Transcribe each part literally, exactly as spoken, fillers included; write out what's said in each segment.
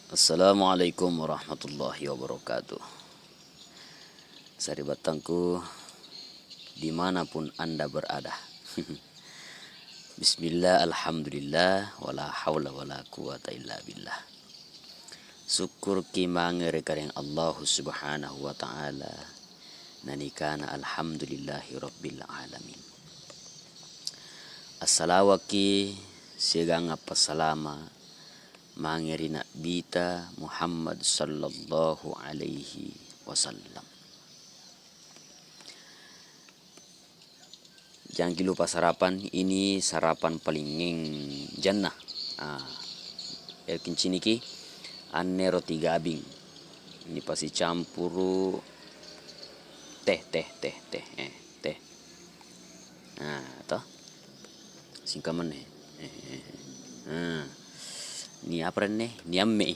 Assalamualaikum warahmatullahi wabarakatuh. Sari'battangku, dimanapun Anda berada. Bismillah, alhamdulillah, wala haula wala quwata illa billah. Sukkuruki mange ri Karaeng Allahu Subhanahu wa Ta'ala, nanikana alhamdulillahi rabbil alamin. Assalawaki siagang appassalama' mange ri Na'bita Muhammad sallallahu alaihi wasallam. Jangki lupa sarapan, ini sarapan paling janna. Ah, ero' kiciniki, anne roti gabing. Ini pasi campuru teh, teh, teh, teh, eh, teh. Nah, toh. Singkamanne. Eh, eh, eh. Nah. Ni apa renne? Ni amme.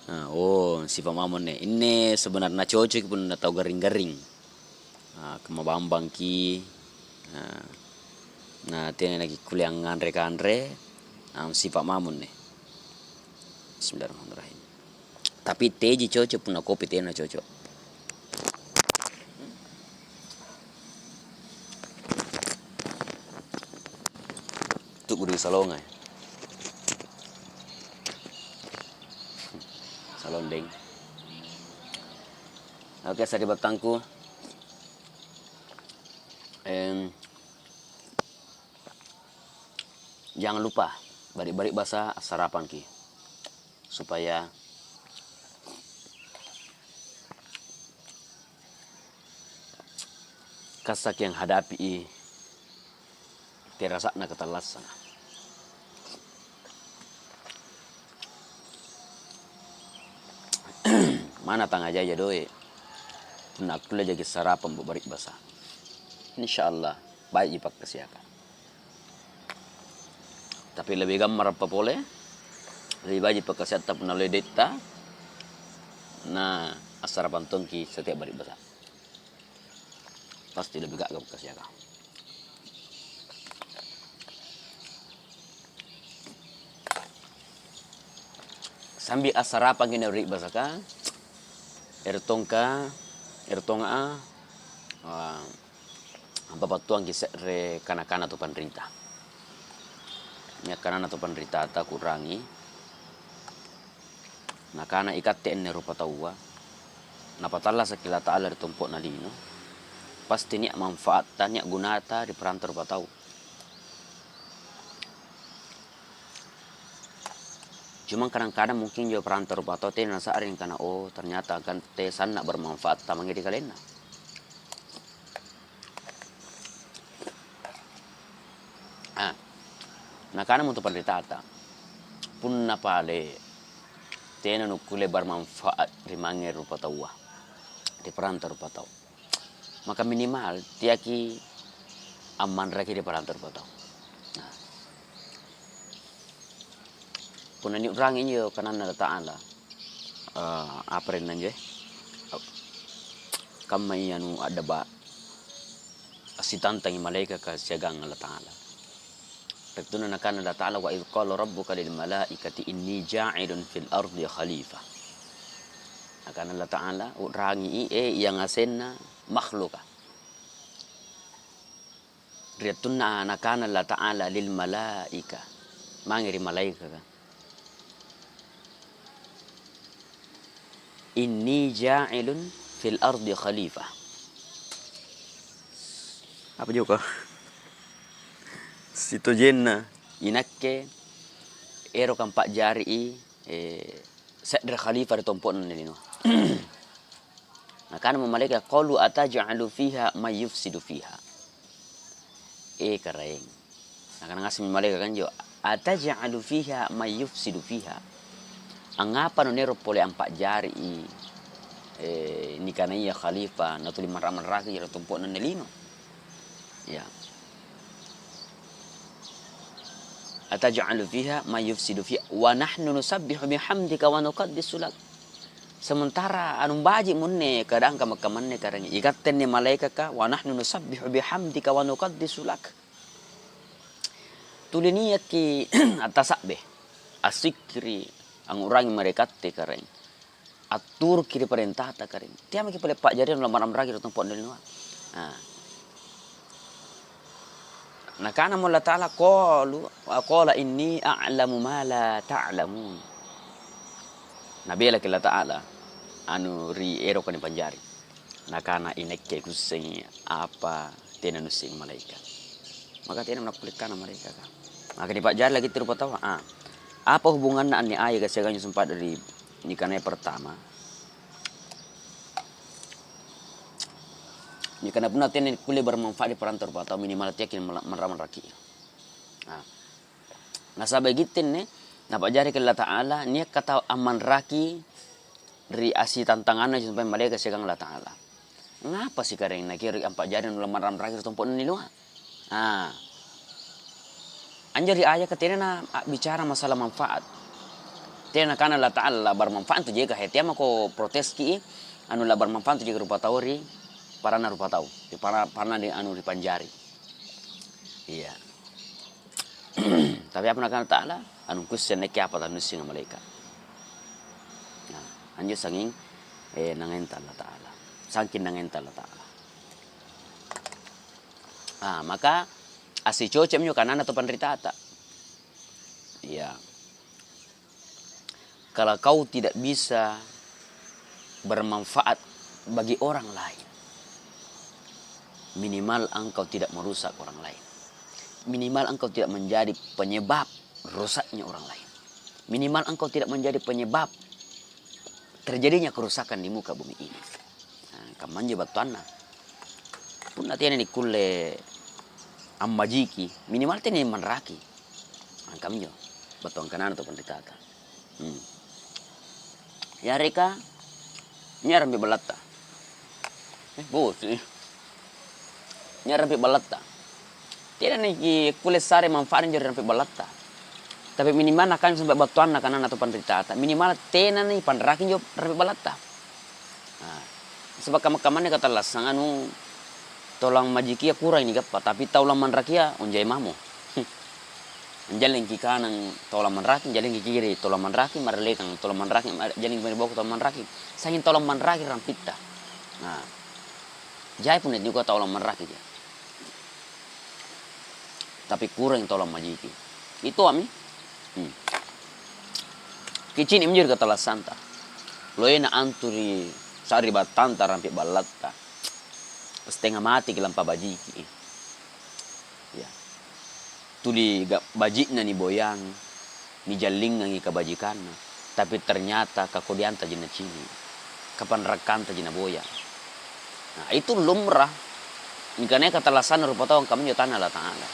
Ah, oh, sipa' mamo anne. Inne sebenarna cocoki punna tau garring-garring. Ah, kamma bambangki. Ah, na tena nakikkulle angnganre kanre. Ah, sipa' mamo anne. Bismillahirrahmanirrahim. Tapi teji cocok, punna kopi tena cocok. Tu guru salonga. Salondeng. Oke, sari'battangku. Em, jangan lupa, bari'-bari' basa assarapangki. Supaya kassaki anghadapi'i terasa'na katallassanga. Mana tangajaja doe', punna akkulle jaki sarapang bari' basa. Insya Allah, baji'ji pakkasiakang. Tapi lebih gammara' pa pole, lebih baji' pakkasiatta punna ledetta, na assarapang tongki setiap bari' basa. Pasti lebih ga'ga pakkasiakang. Sambi assarapangki na ri basaka, ero' tongka, ero' tongaa, ah, ampapattuangki se're kana-kana tu panrita. Nia' kanana tu panritata kuu'rangi, nakana, "Ikatte anne rupataua, Napattallasaki Allata'ala ri tompo'na lino, pasti nia' manfaatta, nia' gunata ri paranta rupatau." Cumang kadang-kadang mungkin injo paranta rupatau tena nasa'ring angkana, "Oh, ternyata katte sanna' bermanfaatta mange ri kalenna." Ah, nakanamo tu panritata, "Punna pale tena nukkulle bermanfaat ri mange rupataua, ri paranta rupatau, maka minimal teaki ammanreki ri paranta rupatau." Nah, punna niu'rangi injo kananNa Allata'ala, eh, apa arenna injo, eh? Kammai anu a'daba-, assitantangi malaekaka siagang Allata'ala. Ri wattunna nakana Allata'ala, "Wa idz qala rabbuka lil malaikati inni ja'ilun fil ardi khalifah." Nakana Allata'ala, "U'rangi, eh, iangasenna makhluka." Ri wattunna nakana Allata'ala lil malaika, mange ri malaekaka, "Inni ja'ilun fil ardi khalifah." Apa joko? Sitojenna, inakke eroka ampa'jari'i, eh, se're khalifah ri tompo'na linoa. Nakanamo malaeka, "Qalu ataj'alu fiha may yufsidu fiha." Eh, Karaeng. Nakana ngasengmi malaeka kanjo, "Ataj'alu fiha may yufsidu fiha?" Angngapa nunero pole ampa'jari'i, eh, nikanaya khalifah, natuli manra-manraki ri tompo'na anne lino? Ya. "Ataj'alu fiha may yufsidu fiha wa nahnu nusabbihu bihamdika wa nuqaddisu lak." Sementara anu baji'mo anne keadaan kamma-kammanne, Karaeng, ikatte anne malaekaka, "Wa nahnu nusabbihu bihamdika wa nuqaddisu lak." Tuli niakki attasa'be. assikkiri', angngu'rangi malaekatte karaeng, atturuki ri parentata karaeng. Teamaki pole pa'jari anu lammaramraki ri tompo' anne linoa. Ah. Nakanamo Allata'ala, "Qalu, qala inni a'lamu ma la ta'lamun." Nabelaki Allata'ala anu ri eroka nipanjari. Nakana, "Inakke kuassengi apa tena nuassengi malaeka'." Maka tena nakkulle kana malaekaka. Maka nipa'jari lagi tu rupataua, ah. Apa hubunganna anne ayaka siagang anjo sempa' ri nikanaya pertama? Nikana punna tena nikkulle bermanfaat ri paranta rupatau, minimal teaki mala-, manra-manraki. Ah. Nasaba' gitte anne, Napa'jariki Allata'ala, nia'ka tau ammanraki ri assitantanganna sumpaeng malaeka' siagang Allata'ala. Ngapa sikaraeng nakiro ampa'jari nulammanrang-rangi ri tompo'na niloa? Ah. Anjo ri ayaka tena na a'bicara masalah manfaat. Tena nakana Allata'ala, "La bermanfaat tu jeka, he, teamako proteski, anu la bermanfaat tu jeka rupatau ri paranna rupatau, ri para-, paranna di anu ri panjari." Iya. Tapi apa nakana Ta'ala? Anu kuasseng nakke apa tanuassenga malaeka'. Nah, anjo sanging, eh, nangainta Allata'ala. Sangking nangainta Allata'ala. Ah, maka assicocok minjo kananna tu panritata. Iya. Kalau kau tidak bisa bermanfaat bagi orang lain, minimal engkau tidak merusak orang lain. Minimal engkau tidak menjadi penyebab rusaknya orang lain. Minimal engkau tidak menjadi penyebab terjadinya kerusakan di muka bumi ini. Nah, kammanjo battuanna. Punna tena nikkulle ammajiki, minimal tena manraki. Angkaminjo battuang kanana tu panritata. Hmm. Yareka nia' rampe ballatta. Eh, bosi. Nia' rampe ballatta. Tena nikikulle sare manfaat injo ri rampe ballatta. Tapi minimal nakanjo sampe battuanna kanana tu panritata, minimal tena nipanraki injo rampe ballatta. Nah, saba' kamma-kammanne katallassang anu, tau lammajikia kurangi nigappa, tapi tau lammanrakia onjai mamo. Anjallengki kanang tau lammanraki, anjallengki kiri tau lammanraki, marellekang tau lammanraki, ma-, anjallengki mani boko tau lammanraki. Sanging tau lammanraki rampitta. Nah, jai punna nikua tau lammanraki ja. Tapi kurangi tau lammajiki. Itoami. Hmm. Kicini' minjo ri katallassanta. Loena antu ri sari'battanta rampe ballatta. Setengah mateki lampabajiki. Ya. Tuli ga-, baji'na niboyang, nijallingangi kabajikanna, tapi ternyata kakodiantaji nacini', kapanrakkantaji naboya. Nah, itu lumrah. Nikanaya katallassanna rupatau angkama injo atanNa Allata'ala.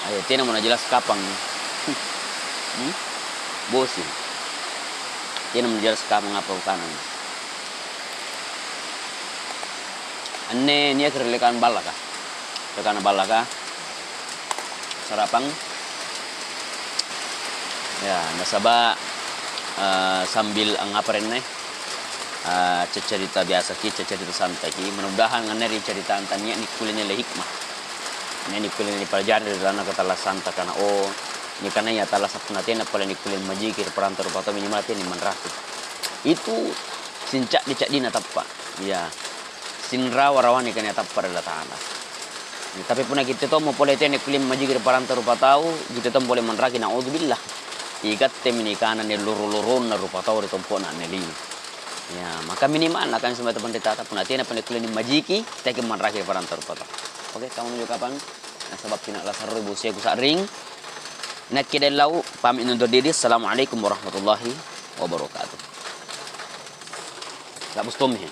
Ayo, tenamo najelas kapang. Hmm? Bosi. Tenamo najelas kapang apa kukananga. Anne niaki ri lekang ballaka. Lekana ballaka. Sarapang. Ya, nasaba', eh, sambil angngapa renne, eh, caccarita biasaki, caccarita santaiki. Mudah-mudahan anne ri caritanta nia' nikkulle nialle hikmah. Nia' nikkulle nipelajari ri lalanna katallassanta kana, oh, nikanaya tallasa' punna tena pole nikkulle majiki ri paranta rupatau minimal tena nimanraki. Itu sinca'di-ca'dina tappa'. Iya. Sinrawa-rawanni kania tappa' ri Allata'ala. Tapi punna kitte tommo pole tena kulle majiki ri paranta rupatau, kitte tommo pole manraki, naudzubillah. Ikattemi nikana niloro-loronna rupatau ri tompo'na anne lino. Ya, maka minimal nakana sumbayang panritata, punna tenapa nikulle nimajiki, teaki manraki ri paranta rupatau. Oke, kamu nunjo kapang, nasaba' pina' lasarroi bosia kusa'ring. Nakke Daeng Lau, pamit undur diri. Assalamualaikum warahmatullahi wabarakatuh. Gabus tommi.